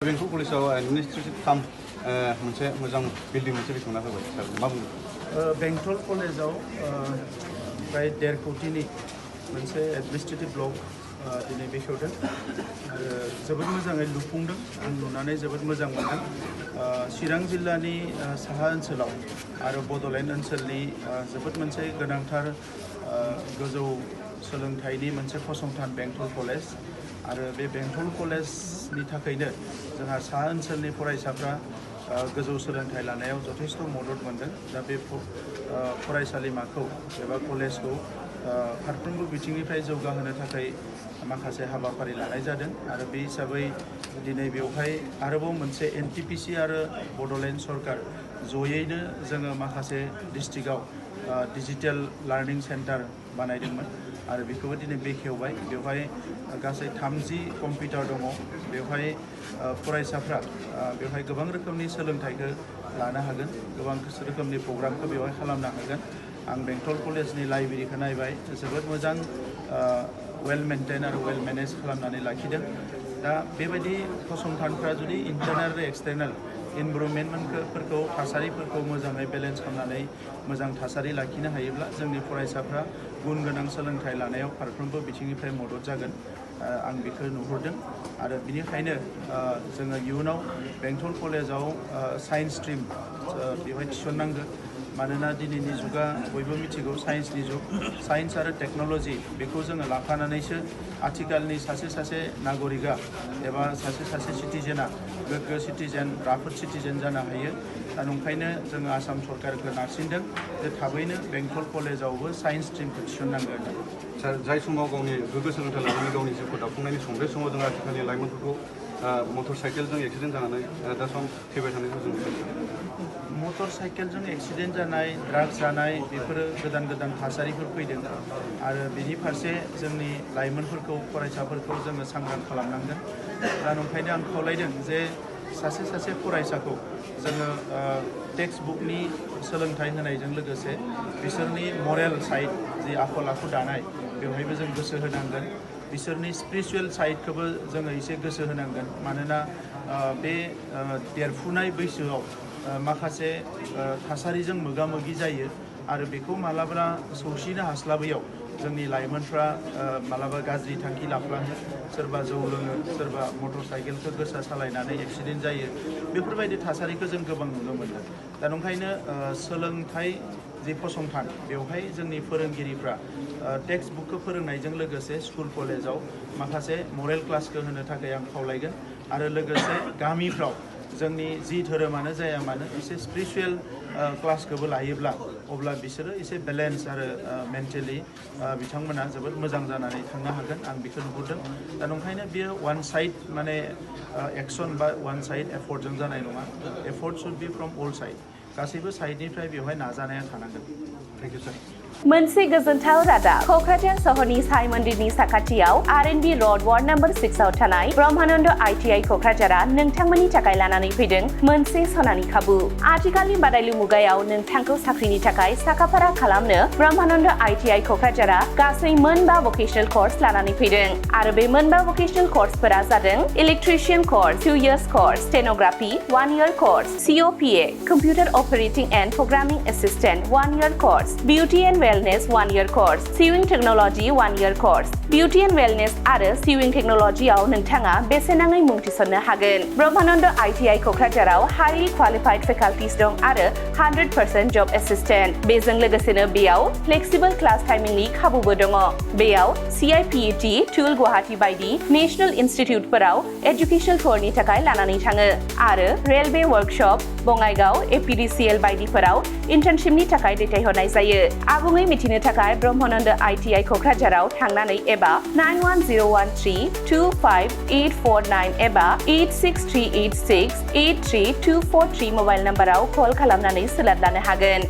बेंटल कलेजाव एडमिनिस्ट्रेटिभ काम मोनसे मोजां बिल्डिं मोनसे बेखेवना होबाय सार मा बुंदों बेंटल कलेजाव प्राय 1.5 कोटिनि मोनसे एडमिनिस्ट्रेटिभ ब्लक दिनै बेखेवदों आरो जोबोद मोजाङै लुफुंदों आं नुनानै जोबोद मोजां मोनदों चिरां जिल्लानि साहा ओनसोलाव आरो बड'लेण्ड ओनसोलनि जोबोद मोनसे गोनांथार गोजौ सोलोंथाइनि मोनसे फसंथान बेंटल कलेज आरो बे बेंटल कलेजनि थाखायनो जोंहा साहा ओनसोलनि फरायसाफ्रा गोजौ सोलोंथाइ लानायाव जथेस्थ' मदद मोनदों दा बे फरायसालिमाखौ एबा कलेजखौ फारफ्रोमबो बिथिंनिफ्राय जौगाहोनो थाखाय माखासे हाबाफारि लानाय जादों आरो बे हिसाबै दिनै बेवहाय आरोबाव मोनसे एनटिपिसि आरो बड'लेण्ड सरकार जयैनो जोङो माखासे डिस्ट्रिक्टआव डिजिटेल लार्निं सेन्टार बानायदोंमोन आरो बेखौबो दिनै बेखेवबाय बेवहाय गासै 30 कम्पिउटार दङ बेवहाय फरायसाफ्रा बेवहाय गोबां रोखोमनि सोलोंथाइखौ लानो हागोन गोबां रोखोमनि प्रग्रामखौ बेवहाय खालामनो हागोन आं बेंटल कलेजनि लाइब्रेरिखौ नायबाय जोबोद मोजां वेल मेनटेन आरो वेल मेनेज खालामनानै लाखिदों दा बेबायदि फसंथानफ्रा जुदि इन्टारनेल आरो एक्सटार्नेल इनभाइरनमेन्टफोरखौ थासारिफोरखौ मोजाङै बेलेन्स खालामनानै मोजां थासारि लाखिनो हायोब्ला जोंनि फरायसाफ्रा गुन गोनां सोलोंथाइ लानायाव फारफ्रोमबो बिथिंनिफ्राय मदद जागोन आं बेखौ नुहुरदों आरो बिनिखायनो जोङो इयुनाव बेंटल कलेजाव साइन्स स्ट्रिम बेवहाय थिसननांगोन मानोना दिनैनि जुगा बयबो मिथिगौ साइन्सनि जुग साइन्स आरो टेक्न'लजि बेखौ जोङो लाफानानैसो आथिखालनि सासे नागरिका एबा सासे सिटिजेना गोग्गो सिटिजेन राफोद सिटिजेन जानो हायो दा नंखायनो जोङो आसाम सरकारखौ नारसिनदों जे थाबैनो बेंटल कलेजावबो साइन्स स्ट्रिमखौ थिसननांगोन सार जाय समाव गावनि गोग्गो सोलोंथाइ लानानै गावनि जिउखौ दाफुंनायनि सम बे समाव जों आथिखालनि लाइमोनफोरखौ मटर साइकेलजों एक्सिडेन्ट जानानै दा सम थैबाय थानायखौ जों नुनो मटर साइकेलजों एक्सिडेन्ट जानाय ड्राग्स जानाय बेफोरो गोदान गोदान थासारिफोर फैदों आरो बेनि फारसे जोंनि लाइमोनफोरखौ फरायसाफोरखौ जोङो सांग्रां खालामनांगोन दा नंखायनो आं खावलायदों जे सासे फरायसाखौ जोङो टेक्स्ट बुकनि सोलोंथाइ होनायजों लोगोसे बिसोरनि मरेल साइड जि आखल आखु दानाय बेवहायबो जों गोसो होनांगोन बिसोरनि स्पिरिचुवेल साइडखौबो जोङो एसे गोसो होनांगोन मानोना बे देरफुनाय बैसोआव माखासे थासारिजों मोगा मोगि जायो आरो बेखौ मालाबा सौसिनो हास्लाबैयाव जोंनि लाइमोनफ्रा मालाबा गाज्रि थांखि लाफ्लाङो सोरबा जौ लोङो सोरबा मटर साइकेलखौ गोसा सालायनानै एक्सिडेन्ट जायो बेफोरबायदि थासारिखौ जों गोबां नुनो मोनदों दा नंखायनो सोलोंथाइ जि फसंथान बेवहाय जोंनि फोरोंगिरिफ्रा टेक्स्ट बुकखौ फोरोंनायजों लोगोसे स्कुल कलेजाव माखासे मरेल क्लासखौ होनो थाखाय आं खावलायगोन आरो लोगोसे गामिफ्राव जोंनि जि धोरोमानो जाया मानो एसे स्पिरिचुवेल क्लासखौबो लायोब्ला अब्ला बिसोरो एसे बेलेन्स आरो मेन्टेलि बिथांमोना जोबोद मोजां जानानै थांनो हागोन आं बेखौ नुहुरदों दा नंखायनो बियो वान साइड माने एक्सन बा वान साइड एफर्टजों जानाय नङा effort should be from all side गासैबो साइडनिफ्राय बेवहाय नाजानाया थानांगोन थेंक इउ सार मोनसे गोजोनथाव रादाब क'क्राझार सहरनि साई मन्दिरनि साखाथियाव R&B र'ड वार्ड नम्बर 6 आव थानाय ब्रह्मानन्द ITI क'क्राझारा नोंथांमोननि थाखाय लानानै फैदों मोनसे सनानि खाबु आथिखालनि बादायलु मुगायाव नोंथांखौ साख्रिनि थाखाय साखाफारा खालामनो ब्रह्मानन्द ITI क'क्राझारा गासै 9 भकेशनेल कर्स लानानै फैदों आरो बे 9 भकेशनेल कर्सफोरा जादों electrician course 2 years course stenography 1 year course COPA computer operating and programming assistant 1 year course beauty and Wellness 1 year course, Sewing Technology 1 year course, Beauty and Wellness आरो Sewing Technology आव नोंथाङा बेसेनाङै मुं थिसननो हागोन। ब्रह्मानन्द ITI क'क्राझाराव highly qualified faculties दं आरो 100% job assistant। बेजों लोगोसेनो बेयाव flexible class timingनि खाबुबो दङ। बेयाव CIPET, टुल गुवाहाटी बायदि नेशनेल इनस्टिट्युटफोराव एजुकेशनेल टुरनि थाखाय लानानै थाङो आरो रेलवे वर्कशप, बङाइगाव, APDCL बायदिफोराव इन्टार्नशिपनि थाखाय दैथायहरनाय जायो। आबुङै मिथिनो थाखाय ब्रह्मानन्द ITI क'क्राझाराव थांनानै एबा 9101325849 एबा 863868324 मबाइल नम्बराव कल खालामनानै सोलाद लानो हागोन।